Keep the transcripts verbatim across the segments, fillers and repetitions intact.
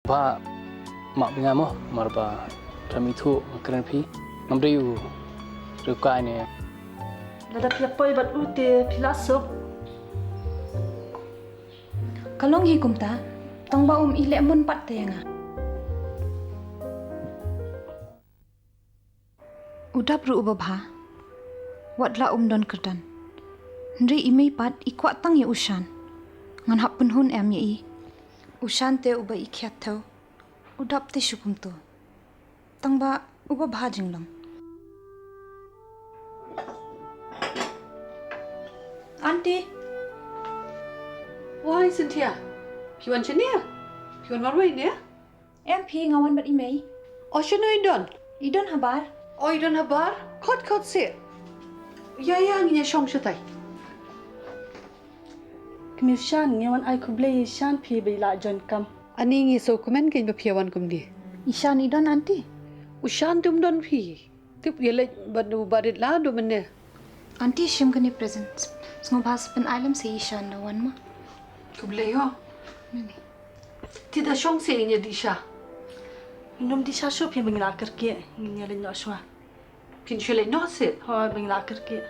Ba, map nga mo, mar ba, kami tu, keren phi, ngam dei u, rukai ne. Lada phi ïa poi bad u te phi la suk. Ka long hi kumta, tang ba um i leh mon pat te ïa nga. U dap ruh uba bha. Wat la um don kyrdan. Hynrei i mei pat i kwah tang ïa u Shan. Ngan hap pynhun em ïa i. U Shan te uba i khiat thew. U dap te shu kumto. Tang ba uba bha jinglong. Aunty. Wai, Cynthia. Phi wan shane? Phi wan marwei ne? Em phi, nga wan bad i mei. O, shano i don? I don habar. O, i don habar? Khot, khot seh. Ïa, ïa, ngin ïa shong shatai. Kmie Shan, ngi wan ai khublei ïa i Shan phi ba i la join kam. Ani ngi sngewkmen kein ba phi ïa wan kumne. I Shan i don, Aunty? U Shan te um don phi. Tip ïa leit bad u Barit la, dei mynne. Aunty, shim kane present. Sngewbha sa pynai lem sa i Shan da wan mo. Khublei ïa u. Nani. Te da shong seh, ngin ïa dih sha. Ngin ym dih sha shuh phi, ba ngi la kyrkieh, ngin ïa leit noh shuwa. Phin shu leit noh seh? Hooid, ba ngi la kyrkieh.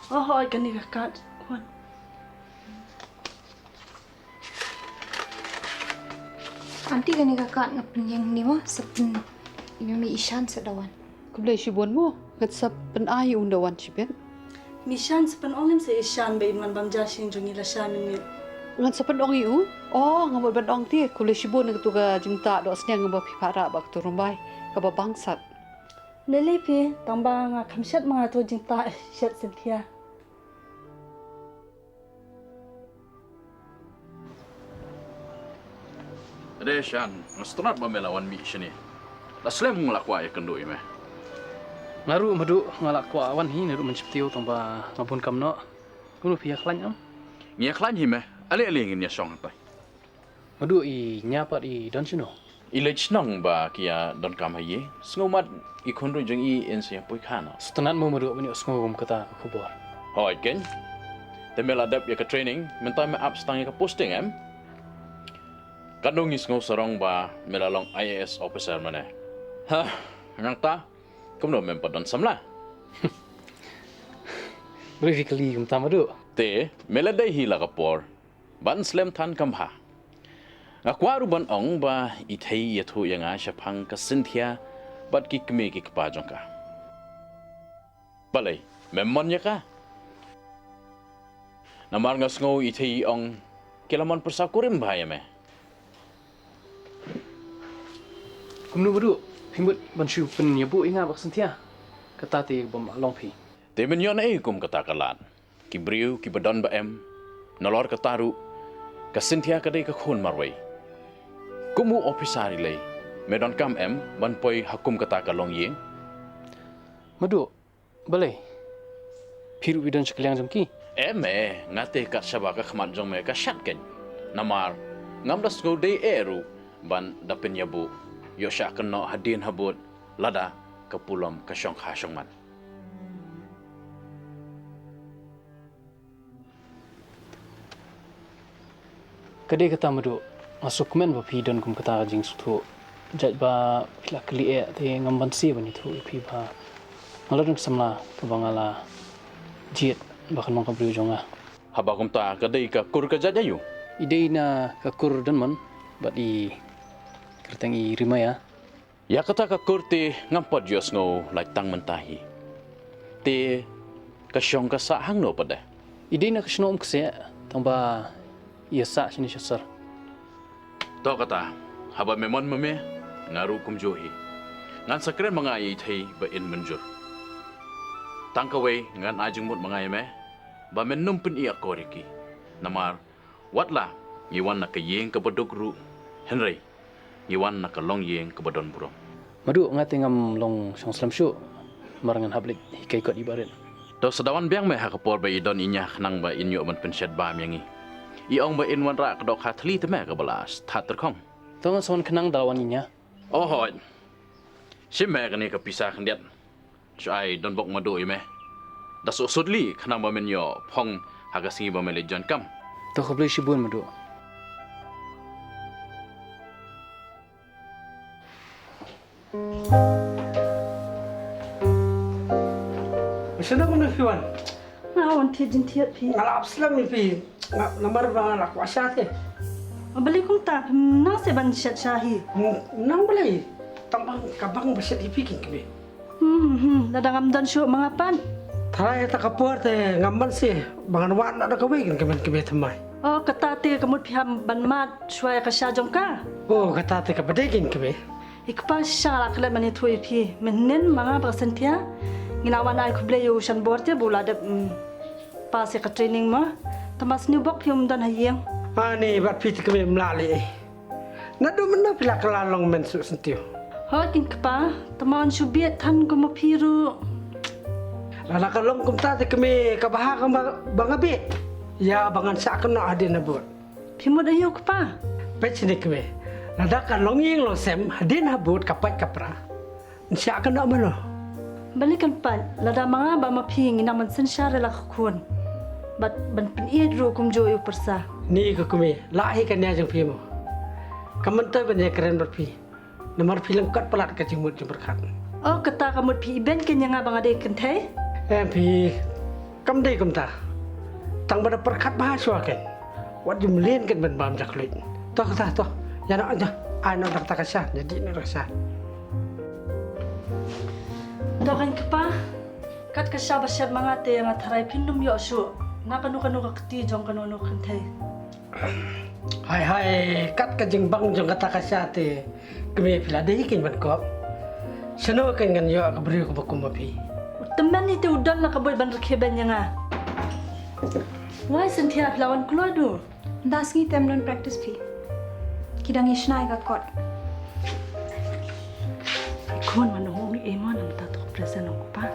O hooid, kane ka kat. Wan. Aunty, kane ka kat nga pynïeng ne mo, sa pyn, ïa me i Shan sa da wan. Khublei shibun mo, ngan sa pynai u da wan shibit. Me Shan, sa pynong lem sa i Shan ba in wan bam ja sha ïing jong ngi lashai mynmiet. Ngan sa pynong ïa u? O, nga mut ban ong te, khublei shibun na katu ka jingtah dohsniang ba phi phah rah bad katu Rymbai kaba bangsat. Lei lei phi, tang ba nga kham shet ma nga tu jingtah shet Cynthia. Ade Shan, nga sngewtynnat ba me la wan mih shane. La slem nga la kwah ïakynduh ïa me. Nga ruh Madu nga la kwah wan hi naduh mynshiptiew tang ba nga bun kam noh. Kumno phi ïa khlaiñ em? Ngi ïa khlaiñ hi me. Ale ale ngin ïa shong hangtai. Madu, i Nia pat i don shano? I leit shnong ba ki ïa donkam ha ïing. Sngewmat i khun ruh jong i in sa ïa poi kha noh. Sngewtynnat mo Madu ban ïohsngew kum kata ka khubor. Hooid keiñ. Te me la dep ïa ka training, mynta me ap sa tang ïa ka posting em? Katno ngi sngew sarong ba me la long I A S officer mane. Ha, nangta kumno mem pat don samla? Balei phi kylli kumta Madu? Te me la dei hi la ka por ban slem than kham bha. Nga kwah ruh ban ong ba i Thei i ïathuh ïa nga shaphang ka Cynthia bad ki kmie ki kpa jong ka. Balei, mem mon ïa ka? Namar nga sngew i Thei i ong ki la mon pyrsa kurim bha ïa me. Kumno Madu, phi mut ban shu pynïabuh ïa nga bad ka Cynthia? Kata te bym lah long phi. Te men ïoh na ei kum kata ka lad? Ki briew kiba don ba em. Nalor kata ruh, ka Cynthia ka dei ka khun marwei. Kum u officer i lei, me donkam em ban poi ha kum kata ka longïing? Madu, balei? Phi ruh phi don sha ka liang jong ki? Em eh, nga te kat shaba ka khmat jong me ka shat keiñ. Namar ngam da sngew dei eh ruh ban da pynïabuh, ïoh shah kynnoh hadien habud lada ka pulom ka shongkha shongman. Ka dei kata Madu, nga sngewkmen ba phi don kum kata ka jingsngewthuh. Jait ba phi la kylli eh te ngam banse ban ïathuh ïa phi ba nga la don ka samla kaba nga la jied ba kan long ka briew jong nga. Haba kumta ka dei ka kur ka jait aïu? I dei na ka kur Donmon bad i kyrteng i Rimaya. Ïa kata ka kur te ngam pat ju ïohsngew lait tang mynta hi. Te ka shong ka sah hangno pat de? I dei na ka shnong Umkse, tang ba ïa sah shane sha sor. To kata, haba me mon ma me, nga ruh kumjuh hi. Ngan sa kren ma nga ïa i Thei ba in mynjur. Tang kawei ngan ai jingmut ma nga ïa me ba men ym pyn-i akor ïa ki. Namar wat la ngi wan na ka ïing kaba duk ruh, hynrei ngi wan na ka longïing kaba don burom. Madu, nga te ngam long shong slem shuh, mar ngan hap leit hikai kot i Barit. To sa da wan biang me ha ka por ba i don i Nia khnang ba in ïoh ban pynshet bam ïa ngi. I ong ba in wanrah ka dohkha thli te me kaba la stad tyrkhong. To ngan sa wan khnang da wan i Nia. O hooid. Shim me kane ka pisa khyndiat. Shu ai donbok Madu ïa me. Da suk sut lih khnang ba men ïoh phong ha ka sngi ba me leit join kam. To khublei shibun Madu. Shano mynno phi wan? Nga wan thied jingthied phi. Nga la ap slem ïa phi. Nga namar ba nga la kwah sha te. Balei kumta, nang seh ban shet sha hi. Nang balei? Tang ba ka bang ba shet ïa phi kin kmie. Hmm, hmm, lada ngam don shuh ma nga pat. Tharai ïa ta ka por te ngam ban seh ba ngan wan na da kawei kin kmen kmie thymmai. Oh, kata te ka mut phi hap ban mad shuwa ïa ka sha jong ka. Oh, kata te kaba dei kin kmie. I kpa shisha nga la klet ban ïathuh ïa phi. Mynhynnin ma nga bad ka Cynthia ngi la wan ai khublei ïa u Shanbor te ba u la dep, mm, pass ïa ka training mo. Tangba sniew bok phi ym don ha ïing. Ani bad phi te kmie ym lah leh ei. Naduh mynno phi la kylla long men suh syntiew? Hooid kin kpa, tangba yn shu bieit than kum ma phi ruh. Lada ka long kumta te kmie, ka bha ka ba, ba nga bieit. Ïa ba ngan shah kynnoh hadien habud. Phi mut aïu kpa? Peit shane kmie. Lada ka long ïing long sem hadien habud ka pait ka pra, yn shah kynnoh mano? Balei kan pait, lada ma nga bad ma phi ngi nang ban synshar ïa la ka khun bad ban pynïeit ruh kumjuh ïa u pyrsa. Ni ko kmie, lah hi ka nia jong phi mo. Kam myntoi ban ïakren bad phi. Namar phi lyngkot palat ka jingmut jingpyrkhat. Oh, kata ka mut phi ibeiñ kein ïa nga ba nga dei kynthei? Em phi, kam dei kumta. Tang ba da pyrkhat bha shuwa kein. Wat ju mlien kein ban bam jakhluit. To kata to. Ïa noh, ïa noh. Ai noh da kata ka sha, ïa dih noh da ka sha. To kein kpa. Kat ka sha ba shet ma nga te nga tharai phin ym ïoh shuh na kano kano ka kti jong kano kano kynthei. Hai hai, kat ka jingbang jong kata ka sha te kmie phi la dei kein ban kop. Shano kein ngan ïoh ka briew kaba kum ma phi. U tymmen hi te u don la ka buit ban rkhie beiñ ïa nga. Wai Cynthia phi la wan kloi du. Ynda sngi te ym don practice phi. Ki dang ïa shna ïa ka kot. Khun man ong i mon nang ta tok present ong pa.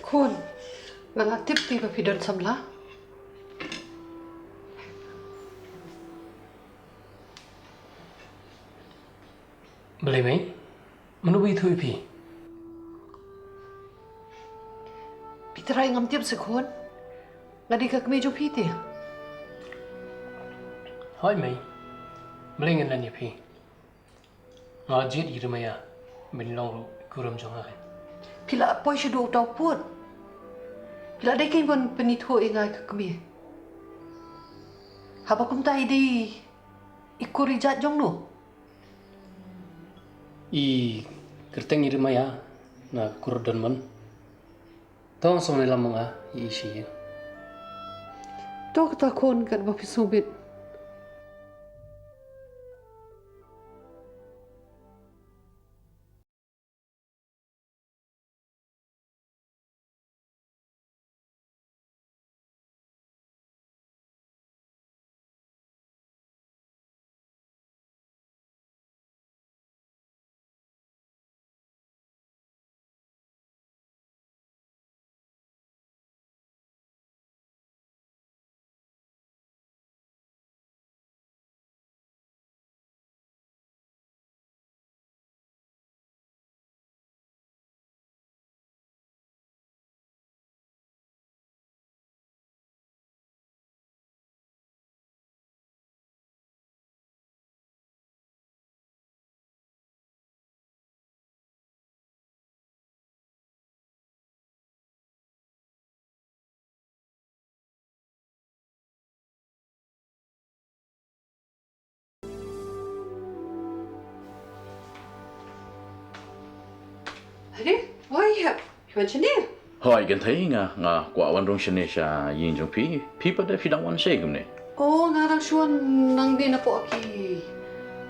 Khun, nga la tip te ba phi don samla. Balei mei? Mano ba ïathuh ïa phi? Phi trai ngam tip se khun. Nga dei ka kmie jong phi te. Hooid mei. Balei ngan len ïa phi? Nga jied ïa i Rimaia ban long ruh i kurim jong nga. Phi la poi shaduh uta u pud. Phi la dei kein ban pynithuh ïa nga ka kmie. Haba kumta i dei i kur i jait jong no? I kyrteng i Rimaia na ka kur Donmon. To nga sngew ne lam ma nga i shi ïa. To kata khun katba phi sngewbit. Hynrei, hoi hep, phi wan shane? Hoi, Kynthei, nga, nga kwah wan rung shane sha ïing jong phi. Phi pat de phi dang wan shaei kumne? Oh, nga dang shu wan nang dei napoh ki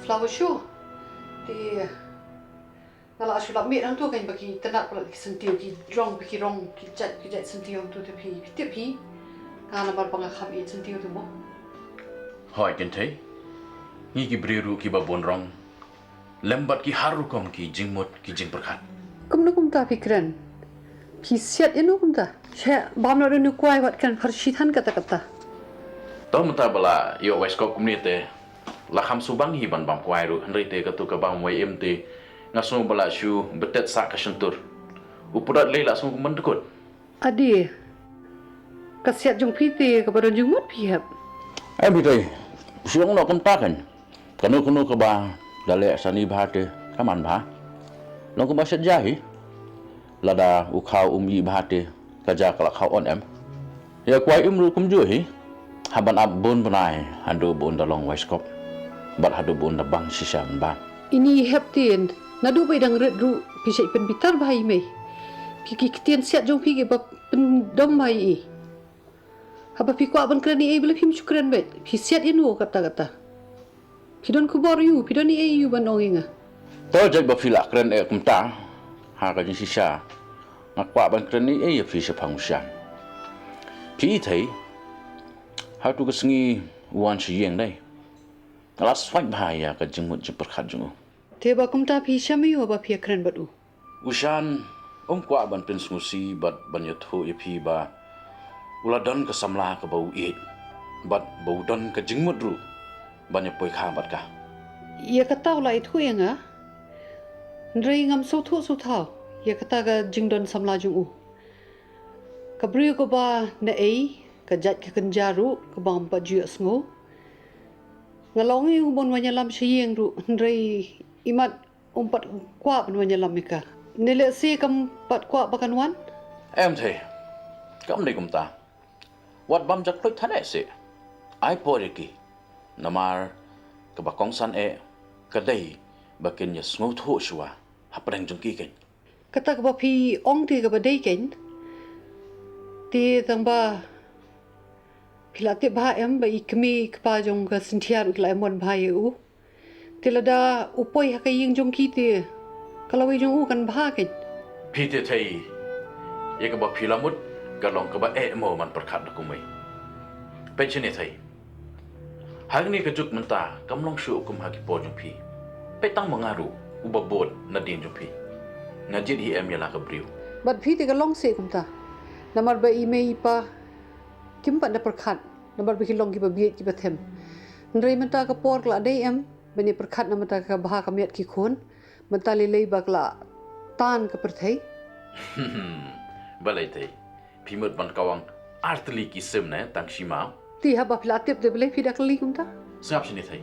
flower show. Te nga la shu lap mih hangto kein ba ki tynnat palat ki syntiew, ki rong, ki rong, ki jait, ki jait syntiew hangto te phi, phi tip hi. Nga namar ba nga kham ïeit syntiew te mo. Hoi Kynthei, ngi ki briew ruh kiba bun rong lem bad ki har rukom ki jingmut ki jingpyrkhat. Kumno kumta phi kren? Phi siat ïano kumta? She bam noh da une u kwai wat kren pharshi than katta katta. To mynta ba la ïoh wai skop kumne te la kham shu bang hi ban bam kwai ruh, hynrei te katu ka bam wai im te nga sngew ba la shu betet sah ka shyntur. U pudot lei la sngew kumban dkut. Adi, ka siat jong phi te kaba don jingmut phi hep. Em phi te, shu ong noh kumta kan. Kano kano kaba da leh sani bha te ka man bha. Long kumba siat ja hi. Lada u khaw um ïeh bha te ka ja ka la khaw on em. Ïa kwai im ruh kumjuh hi. Haban ap bun bnai haduh bun da long wai skop. Bad haduh bun da bang shisha ban bam. Ini hep tin, naduh ba i dang rit ruh phi shait pynbitar bha ïa i mei. Phi ki ktien siat jong phi kiba pyndom bha ïa i. Haba phi kwah ban kren ïa i, balei phim shu kren beit? Phi siat ïano katta katta? Phi don khubor ïa u, phi don ei ei ïa u ban ong ïa nga? To jait ba phi la kren eh kumta ha ka jingshisha, nga kwah ban kren ei ei ïa phi shaphang u Shan. Phi i thei, ha tu ka sngi u wan sha ïing dei. Nga la sngewbha ïa ka jingmut jingpyrkhat jong u. Te ba kumta phi shem ïa u ba phi ïa kren bad u? U Shan um kwah ban pynsngewsih bad ban ïathuh ïa phi ba u la don ka samla kaba u ïeit bad ba u don ka jingmut ruh ban ïa poi kha bad ka. Ïa kata u la ïathuh ïa nga. Hynrei ngam sngewthuh sngewthaw ïa kata ka jingdon samla jong u. Ka briew kaba naei, ka jait ka kynja ruh kaba ngam pat ju ïohsngew. Nga la ong ïa u ban wan ïalam sha ïing ruh, hynrei imat um pat kwah ban wan ïalam ïa ka. Ne lehse kam pat kwah ba kan wan? Em thei, kam dei kumta. Wat bam jakhluit than eh seh. Ai por ïa ki. Namar kaba kongsan eh ka dei ba kin ïa sngewthuh shuwa hapdeng jong ki kein. Kata kaba phi ong te kaba dei kein. Te tang ba phi la tip bha em ba i kmie i kpa jong ka Synthia ruh ki la ïa mon bha ïa u. Te lada u poi ha ka ïing jong ki te ka lawei jong u kan bha kein. Phi te thei, ïa kaba phi la mut ka long kaba eh mo ban pyrkhat da kumwei. Peit shane thei. Hangne ka juk mynta kam long shuh kum ha ki por jong phi. Peit tang ma nga ruh uba bud nadien jong phi. Nga jied hi em ïa la ka briew. Bad phi te ka long seh kumta. Namar ba i mei i pa kim pat da pyrkhat. Namar ba ki long kiba bieit kiba them. Hynrei mynta ka por ka la dei em ban ïa pyrkhat na mynta ka bha ka miat ki khun. Mynta lei lei ba ka la tan ka pyrthei. Balei te? Phi mut ban kawang artylli ki sim ne tang shi maw? Te haba phi la tip te balei phi da kylli kumta? Sngap shane te.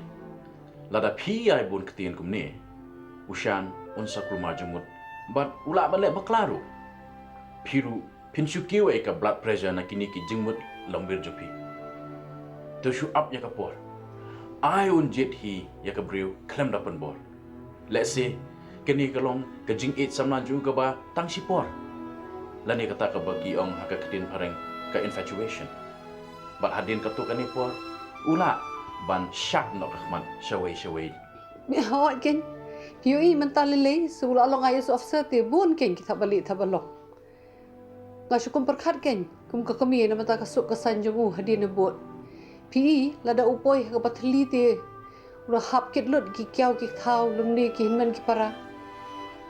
Lada phi ai bun ktien kumne, u Shan un sa kulmar jingmut bad u lah ban leh bakla ruh. Phi ruh phin shu kiew ïa ka blood pressure na kine ki jingmut longwir jong phi. To shu ap ïa ka por. Ai un jied hi ïa ka briew khlem da pynbor. Lehse kane ka long ka jingïeit samla jong u kaba tang shi por. Lane kata kaba ki ong ha ka ktien phareng ka infatuation. Bad hadien katto katne por u lah ban shad noh ka khmat shawei shawei. Hooid keiñ. Phi ïohi mynta lei lei sa u la long I A S officer te bun keiñ ki thap ba lieh thap ba long. Nga shu kum pyrkhat keiñ kum ka kmie namar ka suk ka saiñ jong u hadien na bud. Phi i lada u poi ha kaba thylli te u la hap kit lut ki kiaw ki thaw lymne ki hynmen ki para.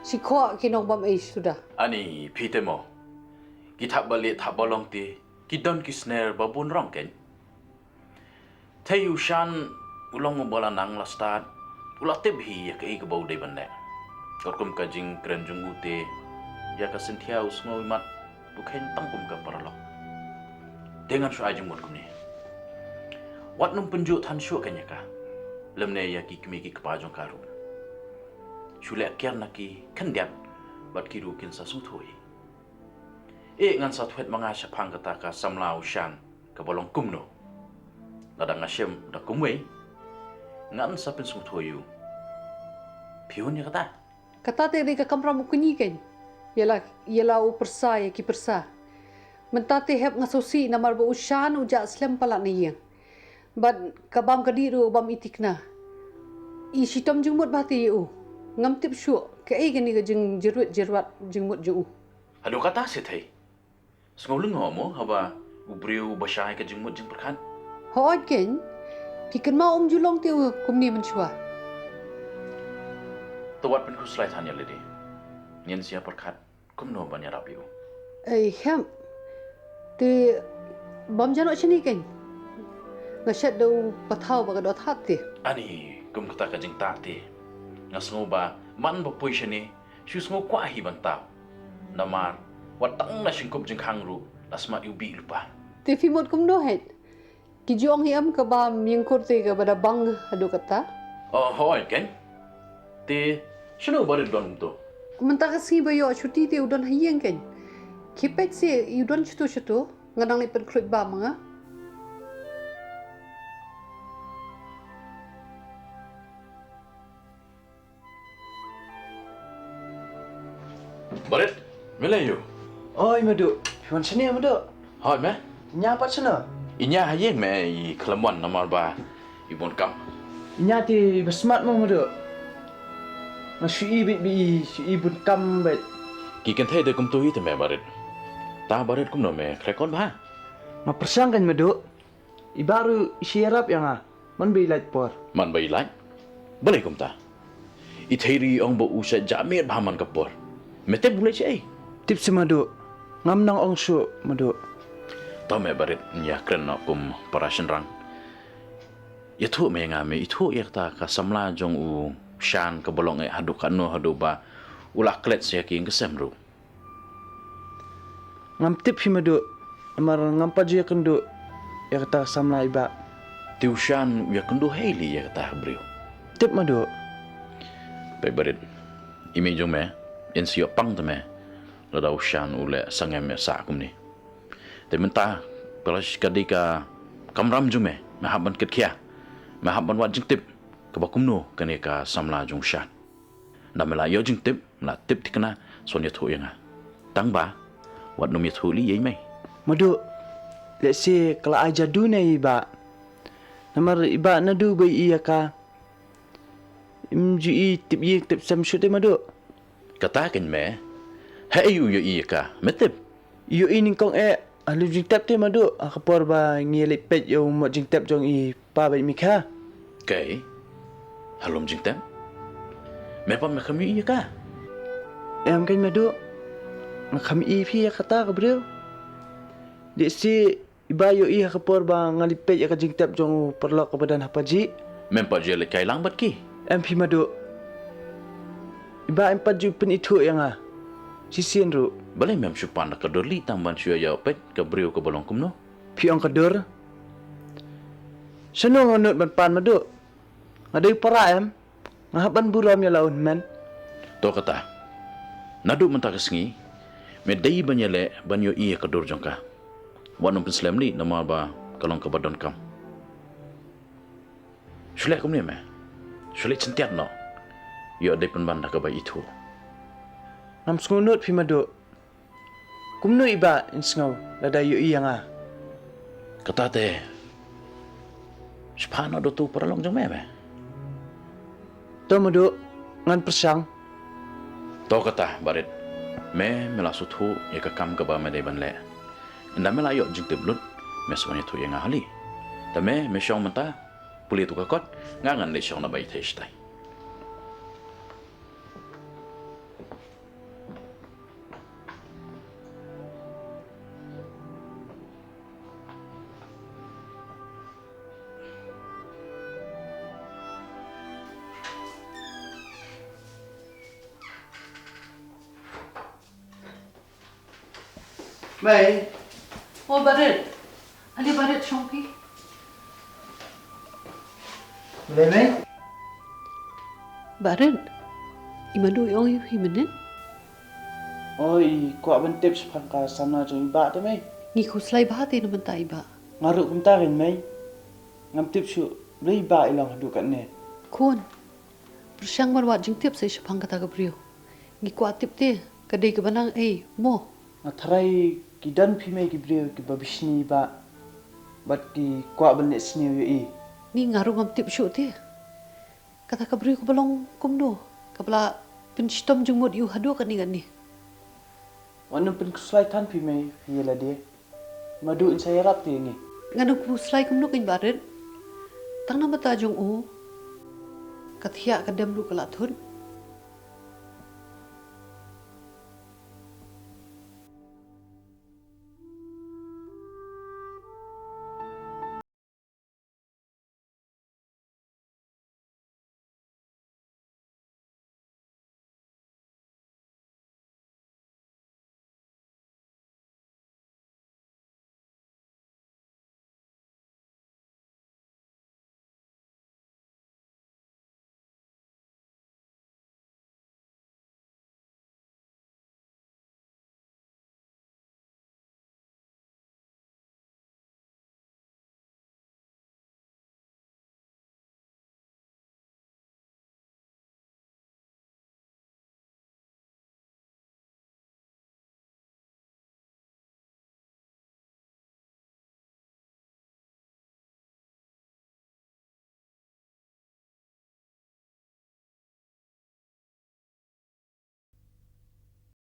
Shi khoh ki nongbam ei suda. Ani phi te mo. Ki thap ba lieh thap ba long te ki don ki sner ba bun rong keiñ. Te u Shan u long uba la nang la stad u la tip hi ïa kaei kaba u dei ban leh. Katkum ka jingkren jong u te ïa ka Cynthia u sngew imat u kheiñ tang kum ka paralok. Te ngan shu ai jingmut kumne. Wat nym pynjuh than shuh keiñ ïa ka. Lymne ïa ki kmie ki kpa jong ka ruh. Shu leh kiar na ki khyndiat bad ki ruh kin sa sngewthuh hi. Eh ngan sa thwet ma nga shaphang kata ka samla u Shan kaba long kumno. Lada nga shem da kumwei ngan sa pynsngewthuh ïa u. Phi hun ïa kata? Kata te dei ka kamram u kñi keiñ. Ïa la ïa la u pyrsa ïa ki pyrsa. Mynta te hep nga sngewsih namar ba u Shan u jah slem palat na ïing. Bad ka bam ka dih ruh bam i thikna. I shitom jingmut ba te ïa u. Ngam tip shuh kaei kane ka jingjyrwit jyrwat jingmut jong u. Haduh kata seh thei. Sngew lyngngoh mo haba u briew ba shai ka jingmut jingpyrkhat. Hooid keiñ. Phi kynmaw um ju long te u kumne mynshuwa. To wat pynkhuslai than ïa lade. Ngin sa ïa pyrkhat kumno ban ïarap ïa u. Ei hep. Te bam ja noh shane keiñ. Nga shet da u pathaw ba ka dot hat te. Ani kum kata ka jingtah te. Nga sngew ba man ba poi shane shu sngew kwah hi ban tap. Namar wat tang na shynkup jingkhang ruh la smat ïa u bih lypa. Te phi mut kumno het? Ki ju ong hi em ka bam ïing kur te kaba da bang haduh kata. Oh hooid keiñ. Te shano ba rit don kumto? Mynta ka sngi ba ïoh shuti te u don ha ïing keiñ. Khie peit se u don shato shato. Nga dang leit pynkhluit bam ma nga. Barit, me la ïoh? Oi Madu, phi wan shane Madu? Hooid me. Ïa pat shano? Ïa ha ïing me, i khlem wan namar ba i bun kam. Ïa te ba smat mo Madu. Nga shu i bit bi i shu i bun kam bit. Ki kynthei te kumto hi te me Barit. Ta Barit kumno me khlem kon bha? Nga pyrshang kan Madu. I Bah ruh i shu ïarap ïa nga man ba i lait por. Man ba i lait? Balei kumta? I Thei ruh i ong ba u sa jah miet bha man ka por. Me tip u leit shaei? Tip seh Madu. Ngam nang ong shuh Madu. To me Barit, ïa kren noh kum para shynrang. Ïathuh me ïa nga, me ithuh ïa kata ka samla jong u Shan kaba long eh haduh katno haduh ba u la klet sha ïa ki ïing ki sem ruh. Ngam tip hi Madu. Namar ngam pat ju ïakynduh ïa kata ka samla i Bah. Te u Shan u ïakynduh hi lei ïa kata ka briew? Tip Madu. Peit Barit, i mei jong me in sa ïoh pang te me lada u Shan u leh sangem ïa sah kumne. Te mynta ka la ka dei ka kamram jong me, me hap ban kit khia, me hap ban wad jingtip kaba kumno kane ka samla jong u Shan. Nda me la ïoh jingtip, me la tip thikna, sa wan ïathuh ïa nga. Tang ba wat nym ïathuh lei ïa i mei. Madu, lehse ka la ai jadu ne i Bah. Namar i Bah naduh ba i ïa ka im ju i tip ïing tip sem shuh te Madu. Kata keiñ me. Haei u ïohi ïa ka, me tip? Ïohi nyngkong eh ha lum jingtep te Madu, ha ka por ba ngi ïa leit peit ïa u mot jingtep jong i Pa bad i Mikha. Kaei? Ha lum jingtep? Me pat me kham ïohi ïa ka? Em keiñ Madu. Nga kham ïohi phi ïa kata ka briew. Lehse i Bah ïohi ha ka por ba nga leit peit ïa ka jingtep jong u paralok kaba don ha Pajih. Mem pat ju ïa leit kai lang bad ki? Em phi Madu. I Bah em pat ju pynithuh ïa nga shisien ruh. Balei mem shu pan da ka dur lei tang ban shu ïa peit ka briew kaba long kumno? Phi ong ka dur? Shano nga nud ban pan, Maduh? Nga dei para em? Nga hap ban burom ïa la u hynmen. To kata, naduh mynta ka sngi me dei ban ïaleh ban ïohi ïa ka dur jong ka. Wat nym pynslem lei namar ba ka long kaba donkam. Shu leh kumne me. Shu leh jyntiat noh. Ïoh dei pynban da kaba ithuh. Ngam sngewnud phi, Maduh. Kumno i Bah in sngew lada ïohi ïa nga? Kata te, shaphang noh da uto u paralok jong me me. To, Maduh, ngan pyrshang. To kata, Barit. Me me la sngewthuh ïa ka kam kaba me dei ban leh. Ynda me la ïoh jingtip lut, me sa wan ïathuh ïa nga halei. Te me me shong mynta, pule uto ka kot, nga ngan leit shong na ba ïatheh shatai. Mei. O Barit. Ale Barit, shong phi. Balei Mei? Barit, i Maduh i ong ïa phi mynnin? O, i kwah ban tip shaphang ka samla jong i Bah te Mei. Ngi khuslai bha te na bynta i Bah. Nga ruh kumta kein Mei. Ngam tip shuh balei i Bah i long haduh katne. Khun, pyrshang ban wad jingtip sa shaphang kata ka briew. Ngi kwah tip te ka dei kaba nang ei mo. Nga tharai ki don phi Mei ki briew kiba bishni i Bah bad ki kwah ban leh sniew ïa i. Ni nga ruh ngam tip shuh te. Kata ka briew kaba long kumno, kaba la pynshitom jingmut ïa u haduh katne katne. Wat nym pynkhuslai than phi Mei, phi ïa lade. Maduh in sa ïarap te ïa ngi. Ngan nym khuslai kumno kein Barit. Tang na bynta jong u, ka thiah ka dem ruh ka la thut.